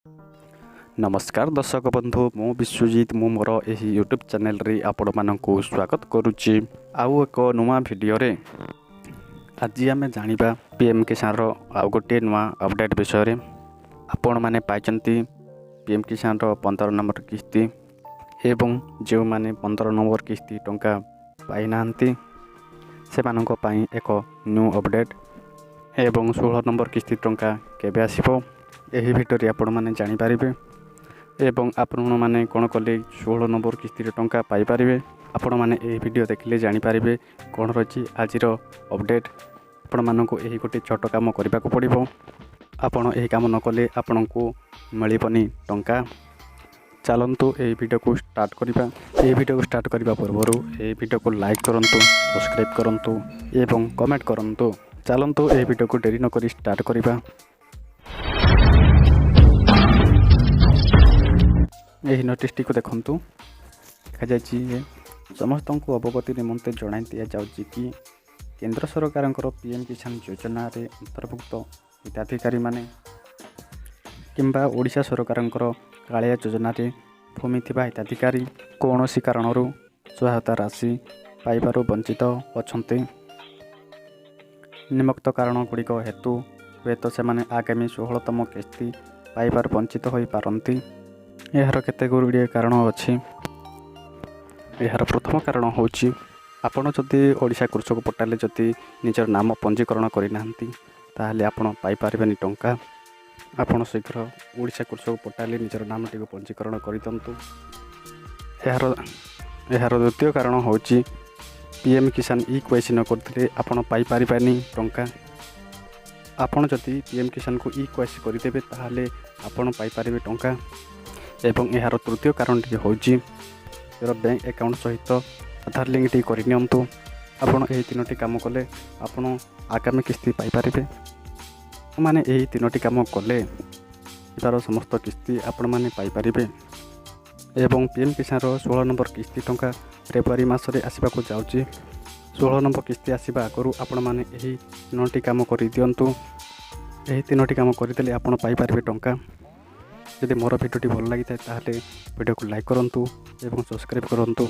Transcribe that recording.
ନମସ୍କାର ଦର୍ଶକ ବନ୍ଧୁ, ମୁଁ ବିଶ୍ୱଜିତ। ମୁଁ ମୋର ଏହି ୟୁଟ୍ୟୁବ୍ ଚ୍ୟାନେଲରେ ଆପଣମାନଙ୍କୁ ସ୍ୱାଗତ କରୁଛି ଆଉ ଏକ ନୂଆ ଭିଡ଼ିଓରେ। ଆଜି ଆମେ ଜାଣିବା ପି ଏମ୍ କିଷାନର ଆଉ ଗୋଟିଏ ନୂଆ ଅପଡ଼େଟ୍ ବିଷୟରେ। ଆପଣମାନେ ପାଇଛନ୍ତି ପି ଏମ୍ କିଷାନର 15 ନମ୍ବର କିସ୍ତି ଏବଂ ଯେଉଁମାନେ 15 ନମ୍ବର କିସ୍ତି ଟଙ୍କା ପାଇନାହାନ୍ତି, ସେମାନଙ୍କ ପାଇଁ ଏକ ନ୍ୟୁ ଅପଡ଼େଟ୍ ଏବଂ 16 ନମ୍ବର କିସ୍ତି ଟଙ୍କା କେବେ ଆସିବ, ଏହି ଭିଡ଼ିଓରେ ଆପଣମାନେ ଜାଣିପାରିବେ ଏବଂ ଆପଣମାନେ କ'ଣ କଲେ 16 ନମ୍ବର କିସ୍ତିର ଟଙ୍କା ପାଇପାରିବେ, ଆପଣମାନେ ଏହି ଭିଡ଼ିଓ ଦେଖିଲେ ଜାଣିପାରିବେ କ'ଣ ରହିଛି ଆଜିର ଅପଡ଼େଟ୍। ଆପଣମାନଙ୍କୁ ଏହି ଗୋଟିଏ ଛୋଟ କାମ କରିବାକୁ ପଡ଼ିବ। ଆପଣ ଏହି କାମ ନ କଲେ ଆପଣଙ୍କୁ ମିଳିବନି ଟଙ୍କା। ଚାଲନ୍ତୁ, ଏହି ଭିଡ଼ିଓକୁ ଷ୍ଟାର୍ଟ କରିବା। ଏହି ଭିଡ଼ିଓକୁ ଷ୍ଟାର୍ଟ କରିବା ପୂର୍ବରୁ ଏହି ଭିଡ଼ିଓକୁ ଲାଇକ୍ କରନ୍ତୁ, ସବସ୍କ୍ରାଇବ୍ କରନ୍ତୁ ଏବଂ କମେଣ୍ଟ କରନ୍ତୁ। ଚାଲନ୍ତୁ, ଏହି ଭିଡ଼ିଓକୁ ଡେରି ନକରି ଷ୍ଟାର୍ଟ କରିବା। ଏହି ନୋଟିସଟିକୁ ଦେଖନ୍ତୁ। ଲେଖାଯାଇଛି ଯେ, ସମସ୍ତଙ୍କୁ ଅବଗତି ନିମନ୍ତେ ଜଣାଇ ଦିଆଯାଉଛି କି କେନ୍ଦ୍ର ସରକାରଙ୍କର ପି ଏମ୍ କିଷାନ ଯୋଜନାରେ ଅନ୍ତର୍ଭୁକ୍ତ ହିତାଧିକାରୀମାନେ କିମ୍ବା ଓଡ଼ିଶା ସରକାରଙ୍କର କାଳିଆ ଯୋଜନାରେ ଭୂମି ଥିବା ହିତାଧିକାରୀ କୌଣସି କାରଣରୁ ସହାୟତା ରାଶି ପାଇବାରୁ ବଞ୍ଚିତ ଅଛନ୍ତି। ନିମ୍ନୋକ୍ତ କାରଣ ଗୁଡ଼ିକ ହେତୁ ହୁଏତ ସେମାନେ ଆଗାମୀ 16ତମ କିସ୍ତି ପାଇବାରୁ ବଞ୍ଚିତ ହୋଇପାରନ୍ତି। ଏହାର କେତେ ଗୁଡ଼ିଏ କାରଣ ଅଛି। ଏହାର ପ୍ରଥମ କାରଣ ହେଉଛି, ଆପଣ ଯଦି ଓଡ଼ିଶା କୃଷକ ପୋର୍ଟାଲରେ ଯଦି ନିଜର ନାମ ପଞ୍ଜୀକରଣ କରିନାହାନ୍ତି, ତାହେଲେ ଆପଣ ପାଇପାରିବେନି ଟଙ୍କା। ଆପଣ ଶୀଘ୍ର ଓଡ଼ିଶା କୃଷକ ପୋର୍ଟାଲରେ ନିଜର ନାମଟିକୁ ପଞ୍ଜୀକରଣ କରିଦିଅନ୍ତୁ। ଏହାର ଦ୍ୱିତୀୟ କାରଣ ହେଉଛି, ପି ଏମ୍ କିଷାନ ଇ କେୱାଇସି ନ କରିଥିଲେ ଆପଣ ପାଇପାରିବେନି ଟଙ୍କା। ଆପଣ ଯଦି ପି ଏମ୍ କିଷାନକୁ ଇ କେୱାଇସି କରିଦେବେ, ତାହେଲେ ଆପଣ ପାଇପାରିବେ ଟଙ୍କା। ଏବଂ ଏହାର ତୃତୀୟ କାରଣଟି ହେଉଛି, ନିଜର ବ୍ୟାଙ୍କ ଆକାଉଣ୍ଟ ସହିତ ଆଧାର ଲିଙ୍କଟି କରିନିଅନ୍ତୁ। ଆପଣ ଏହି ତିନୋଟି କାମ କଲେ ଆପଣ ଆଗାମୀ କିସ୍ତି ପାଇପାରିବେ। ମାନେ ଏହି ତିନୋଟି କାମ କଲେ ତା'ର ସମସ୍ତ କିସ୍ତି ଆପଣମାନେ ପାଇପାରିବେ। ଏବଂ ପି ଏମ୍ କିଷାନର 16 ନମ୍ବର କିସ୍ତି ଟଙ୍କା ଫେବୃଆରୀ ମାସରେ ଆସିବାକୁ ଯାଉଛି। 16 ନମ୍ବର କିସ୍ତି ଆସିବା ଆଗରୁ ଆପଣମାନେ ଏହି ତିନୋଟି କାମ କରିଦିଅନ୍ତୁ। ଏହି ତିନୋଟି କାମ କରିଦେଲେ ଆପଣ ପାଇପାରିବେ ଟଙ୍କା। ଯଦି ମୋର ଭିଡ଼ିଓଟି ଭଲ ଲାଗିଥାଏ, ତାହେଲେ ଭିଡ଼ିଓକୁ ଲାଇକ୍ କରନ୍ତୁ ଏବଂ ସବସ୍କ୍ରାଇବ୍ କରନ୍ତୁ।